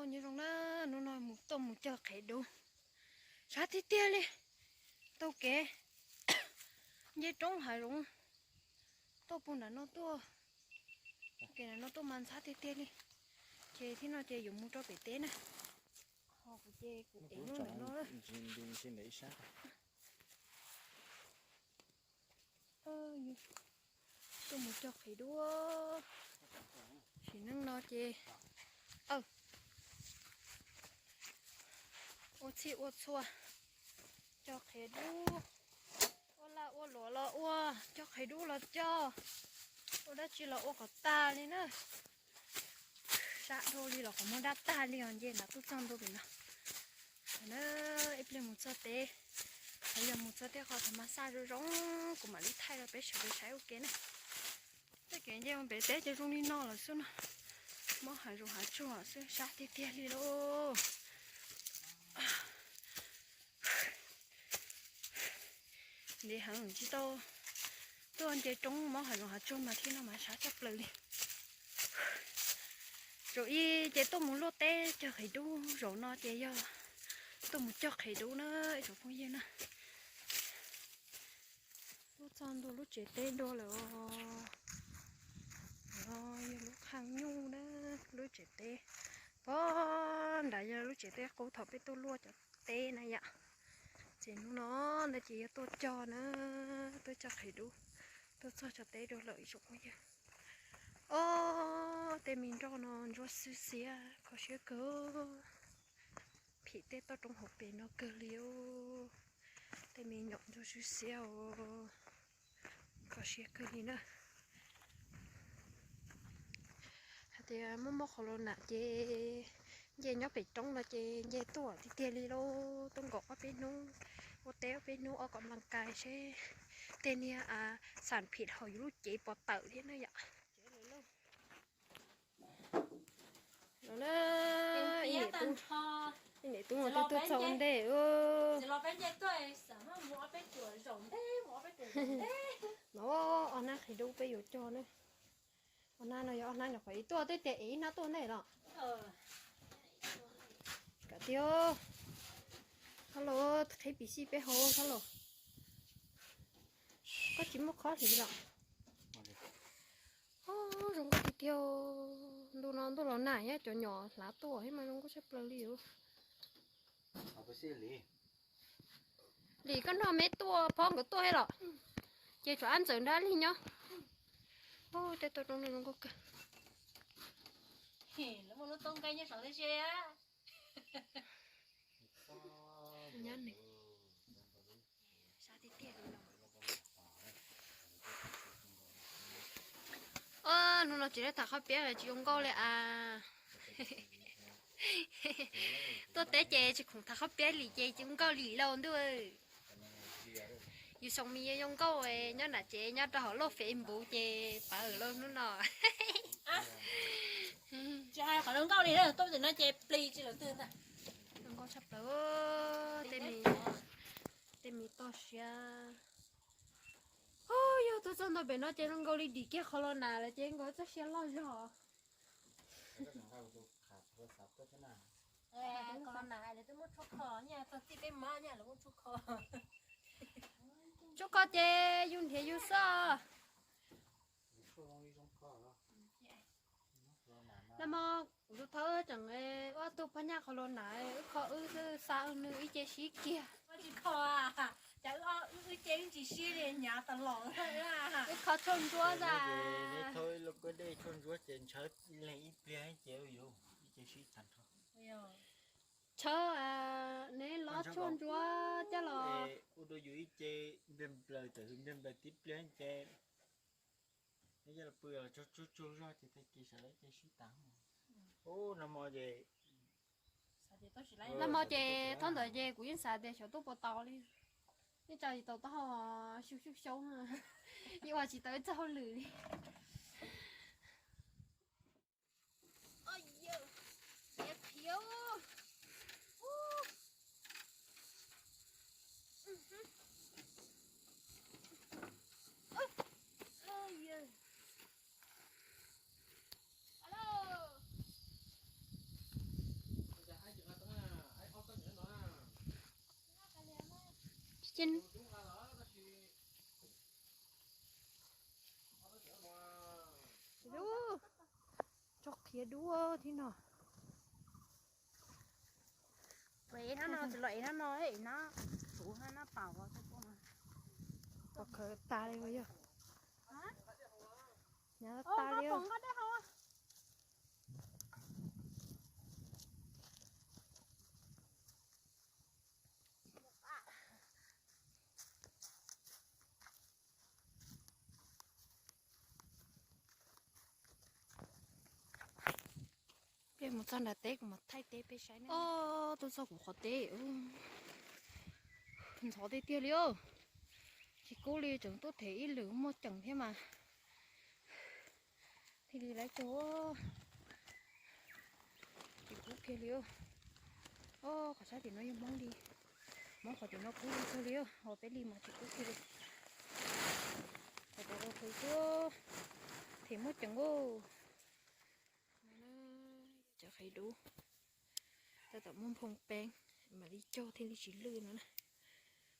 Nyob zoo na, hnub no mus tuaj mus cog qhev dub, sab tiag tiag li. Taug kev nce roob hav zoov tuaj puag nram no tuaj, kev nram no tuaj mas ntxhab tiag tiag li. Ces thib no ces yuav mus rau pem teb na. Ho kuv ces kuv ev lub ntawm no. Tuaj mus cog qhev dub. Sim neej no ces ua txhij ua txhua, cog qhev dub, ua laj ua luam los ua, cog qhev dub los cog, ua dab tsi los ua kom tag li na. Sab dhau li los qhov muag dab tag li os, nce nram tuaj txog ntua pem no. Na, ib pliag mus txog teb, qhov yog mus txog teb qhov thaum mas xaj zoo zoo, kuv mam li thaij rau peb sawv daws saib ua ke na. Tej kev nce mus pem teb ces zoo li no lawm xwb no. Mob hav zoov hav tsuag xwb, sab tiag tiag li lauj. Ntev heev tsis tau tuaj nce roob, mob hav zoov hav tsuag mas thib no mas sab tshaj plaws li. Zaum ib ces tuaj mus luaj teb cog qhev dub, zaum no ces yog tuaj mus cog qhev dub na ib tsoom phooj ywg na. Tuaj txog ntua lub tsev teb dua lawm os. No yog lub qhaj nyuj na, lub tsev teb. Pog nrad yog lub tsev teb qub thaum peb tuaj luaj cov teb na yom. Ces hnub no ntawd ces yog tuaj cog na, tuaj cog qhev dub, tuaj txog cov teb dua lawm ib tsoom phooj ywg. Ob, tej me nroj no ntsuab xwb xiab kho siab kawg. Phim tej toj roob hauv pes no kawg li. Tej me nyuam ntsuab xwb xiab, kho siab kawg li na. Hais tias muaj muaj qhov los nam ces nce nyob pem roob no ces nce tuaj tiag tiag li lauj. Tuaj nkaum ob peb hnub, ua teb ob peb hnub, ua kom nplas kais seb tej niag xam phim hauv yus lub cev puas tawm thiab na yom. Niam tub, niam tub mus twb tuaj txog ua ntej. No, ob hnab qhiv dub peb yuav cog ne. Ob hnab no yog ob hnab nyuam qhuav ib tuaj, twb tias ev ib hnab tuaj ntej los. Kam tiag. Thab los qhib pim xij peb hauv thab los. Koj tsis muaj qhov hliv los? Zoo nkauj tiag tiag. Ntu no ntuj los nag thiab cov nyom hlav tuaj thiab mas zoo nkauj tshaj plaws li os. Lis koj nrog me tuaj, phob nkawd tuaj thiab los? Ces tshuav ab ntxawm nrog ab lig nyob. Tej toj roob no zoo nkauj kawg. Hnub no tsis tham qhov piab tsis zoo nkauj li as. Tuaj teb ces tsis khoom tham qhov piab li ces tsis zoo nkauj li lauj ntuj. Yus xyoo me zoo nkauj nyob nram tsev nyob rau hauv lub Facebook ces pawv lauj hnub no. Tsis hais qhov zoo nkauj li, tuaj tim no ces plig tsis lawm twg ntag. Zoo nkauj tshaj plaws. Tej me toj siab. Yog tuaj txog ntua pem no ces zoo nkaus li dim kiag qhov los nas lawm ces nkaus txoj sia loj zog. Tshuaj kho ces yus nrhiav yus xwb. Nag hmo kuv tus thawj tseem ua tug pog nyaj qhov los nas, wb kho wb xwb, xa nws ib ce sib kiag. Wb kho tshuaj ntsuab ntag. Thawj ib lub koj dej tshuaj ntsuab ces ntshaw ib leeg ib pliag ces ib ce sib tag nrho. Tshawb, neb lob tshuaj ntsuab coj los. Ua rau yus ib ce npliag nplaws tawm npliag nplaws tib pliag ces neb coj los pw los tsuag tsuag zog ces tag kis sawv daws ces sib tag. Ub, nag hmo ces, nag hmo ces thaum ntawd ces kuv yeej xav tias xyov tuaj puas tau li. Yeej tsa tsis tau taub hau, xyuj xyuj xyoob, yeej ua tsis tau ib txoj hauj lwm li. Ces, ub, tso qhiav dub thiab no. Los ev no, los ev no, ev no, tus no pam os. Qhov khawv tas li yog. Nyav tas li. Peb mus txog nram teb kuv mam thaij teb peb saib na. Ob, tuaj txog kuv qhov teb, ntxhov tiag tiag li os. Tsis kub li, tseem tuaj them ib lwm muaj ceem thiab mas thiaj li lawv cog. Tsis kub kiag li. Ob, qhov sab tim no yog Hmoob li. Hmoob qhov tim no kub li kawg li, ho peb li mas tsis kub kiag li. Qhov cov ua khwv xwb, them muaj ceem os. Cov qhiav dub tab tom muaj nphoo peeb, mam li cog thiaj li tsis lwj no na.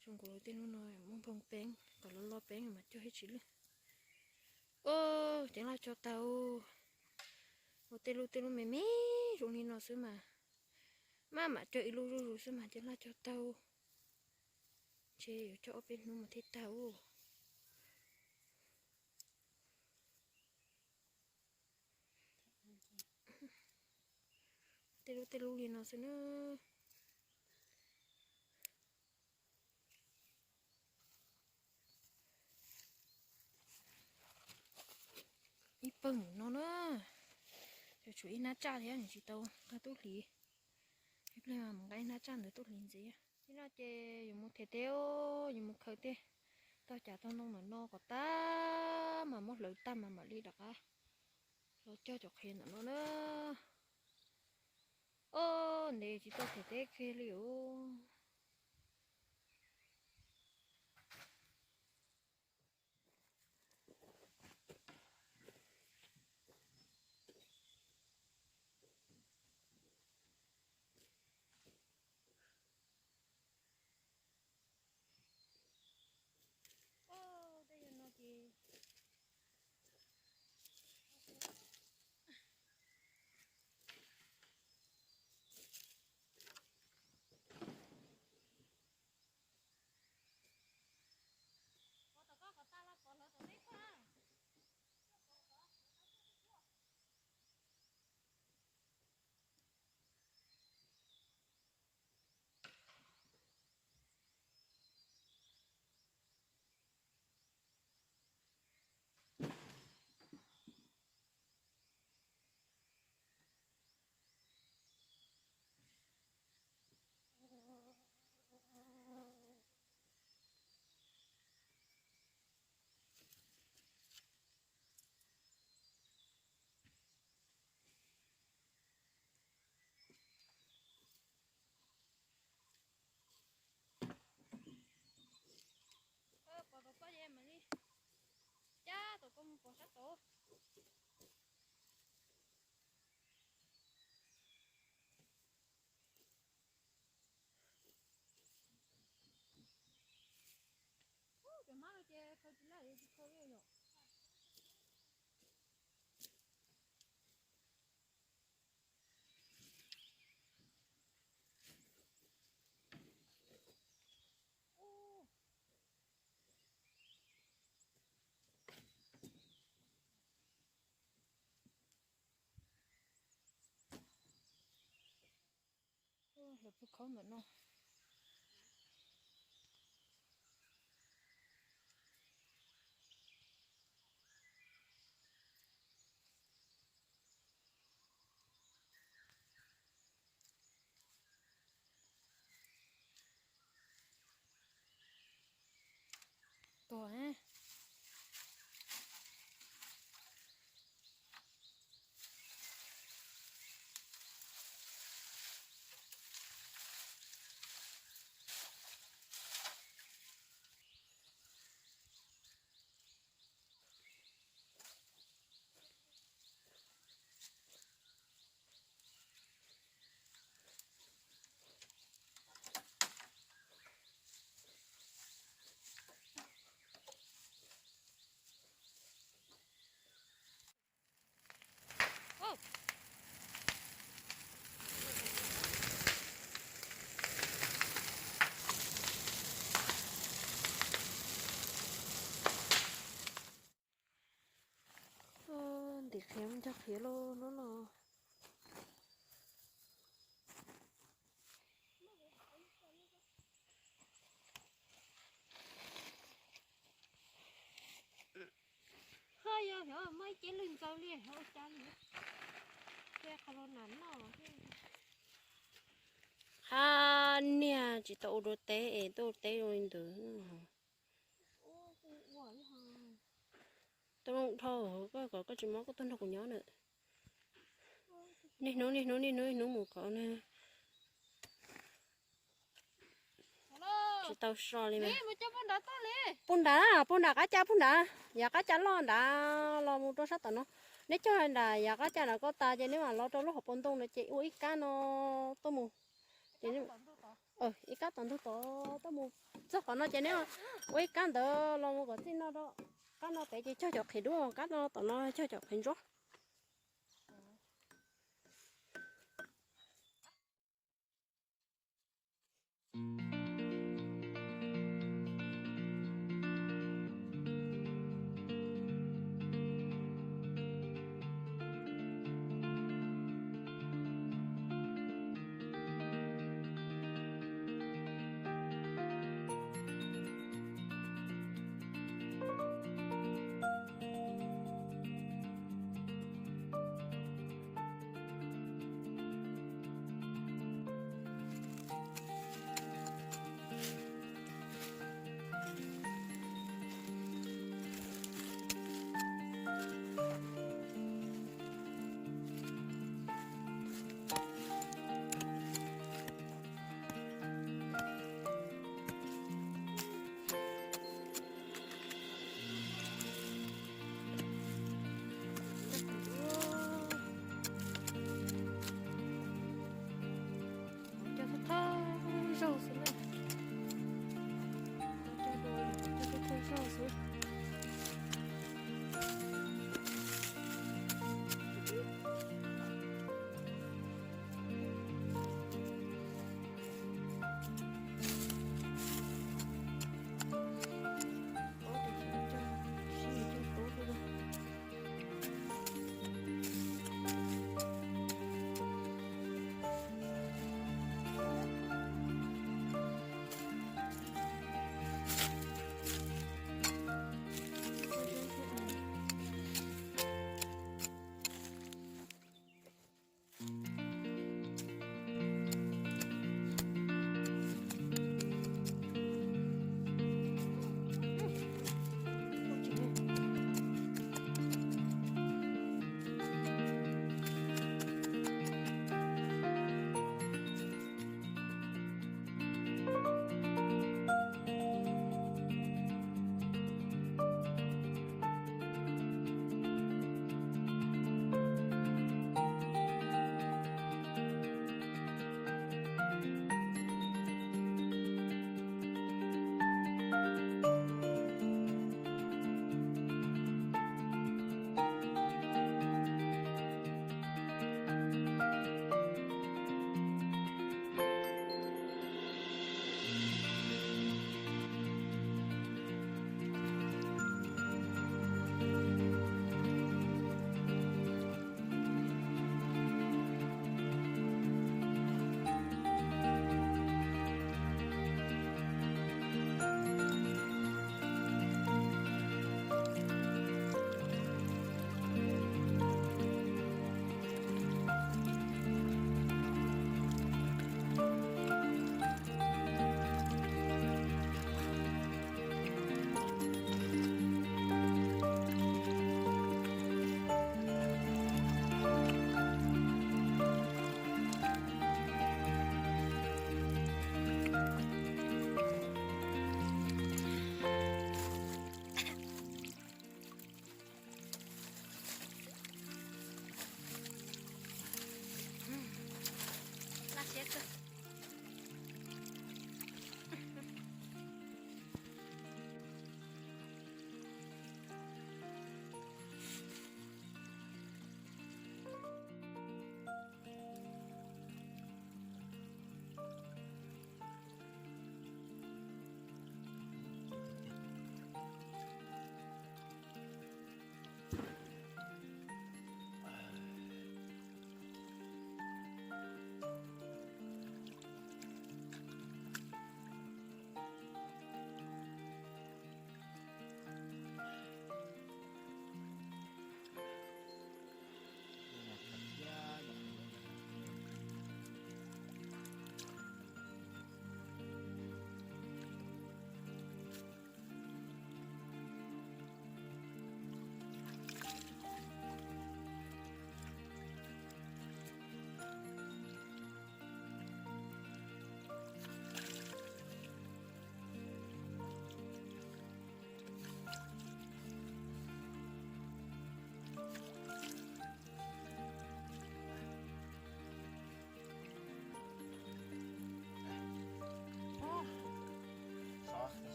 Zoo nkaus tej hnub no muaj nphoo peeb, kom loj loj peeb mas cog thiaj tsis lwj. Os, ceev laj cog tag. Ua tej lub tej lub me me zoo li no xwb mas, maj mam cog ib lub zuj zus xwb mas ceev laj cog tag. Ntshe yuav cog ob peb hnub mas thiaj tag. Tej lub tej lub li no xwb na. Ib pawg mus no na, tshuav ib hnab tsaj thiab, nws tsis tau nqa tub hliv. Ib pliag mus nqa ib hnab tsaj ntawd tub hliv ntxiv. Ib no ces yuav mus them teb, yuav mus khaws tej tau cas tau ntoo ntawm no kom tag mas muab hlawv tag mas mam li rov qab los cog cov qhiav ntawm no na. Os, ntev tsis tau them teb kiag li os. Os, tej yog no ces Pov tau koj ces mam li cab tau koj mus pov sab tod. Cov hmab no ces khaws tsis laj, tsis khaws li yom. Lawv pw khaub ntawm no. Tuag. Qhiav nco qhiav los no los. Ho yog muaj ib cev lwg ntxaws li ho ua cas li. Qhov los nas noj. Qhab niag tsis tau ua dua teb es tuaj ua teb zoo li ntawd. Tuaj dhau, koj kom koj tsis mob koj tuaj nrog kuv nyob na. Niaj hnub niaj hnub niaj hnub niaj hnub mus kom na. Tsis tau so li mas. Puag nrad, puag nrad qab ca puag nrad, yav qab ca loj nrad los mus rau sab tom no. Neb cog nram yav qab ca nrad ko tas ces neb mam los rau lub hauv paus ntoo no ces ua ib kab no tuaj mus. Ces ib kab tom ntug tod tuaj mus txog qhov no ces neb ua ib kab ntawd los mus kom txij no rau qab no pem ces cog cov qhiav dub, kab no tom no cog cov qhiav ntsuab. Cog thawj zaug xwb na. Cog dua, cog thawj zaug xwb.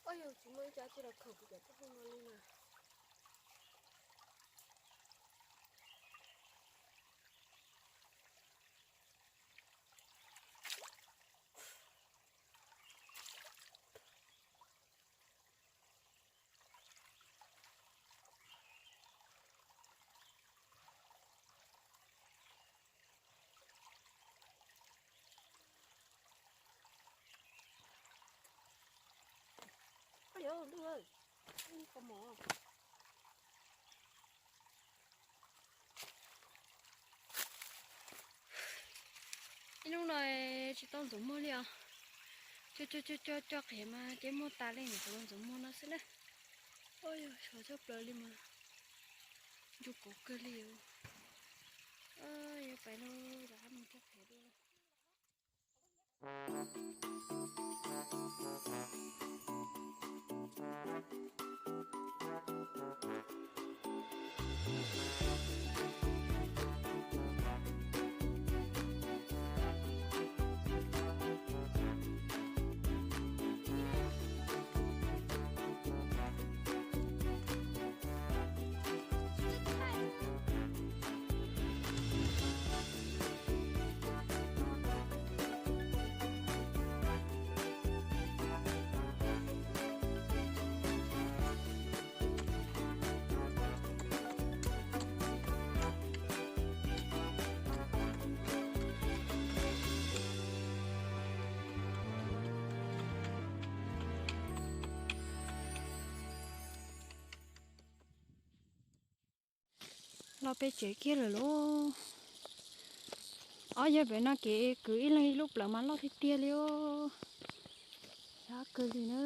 Oj yog tsis muaj ib co tij los khaws kuv cov tub hau no li na. Oj yog lwj, lwj koj mov. Ib hnub no tsis tau ntxuav muag li os. Coj coj coj coj coj qhiav mas ces muag tas li, ntxuav ntxuav muag no xwb na. Oj yog sov tshaj plaws li mas ntsuag kauv kawg li. Yuav pais lauj, rov qab mus coj qhiav dua. Los pem tsev kiag lawm lauj. Ob yawg pem no kev kwv ib leeg ib lub plawv mas loj tiag tiag li os. Siab kawg li na.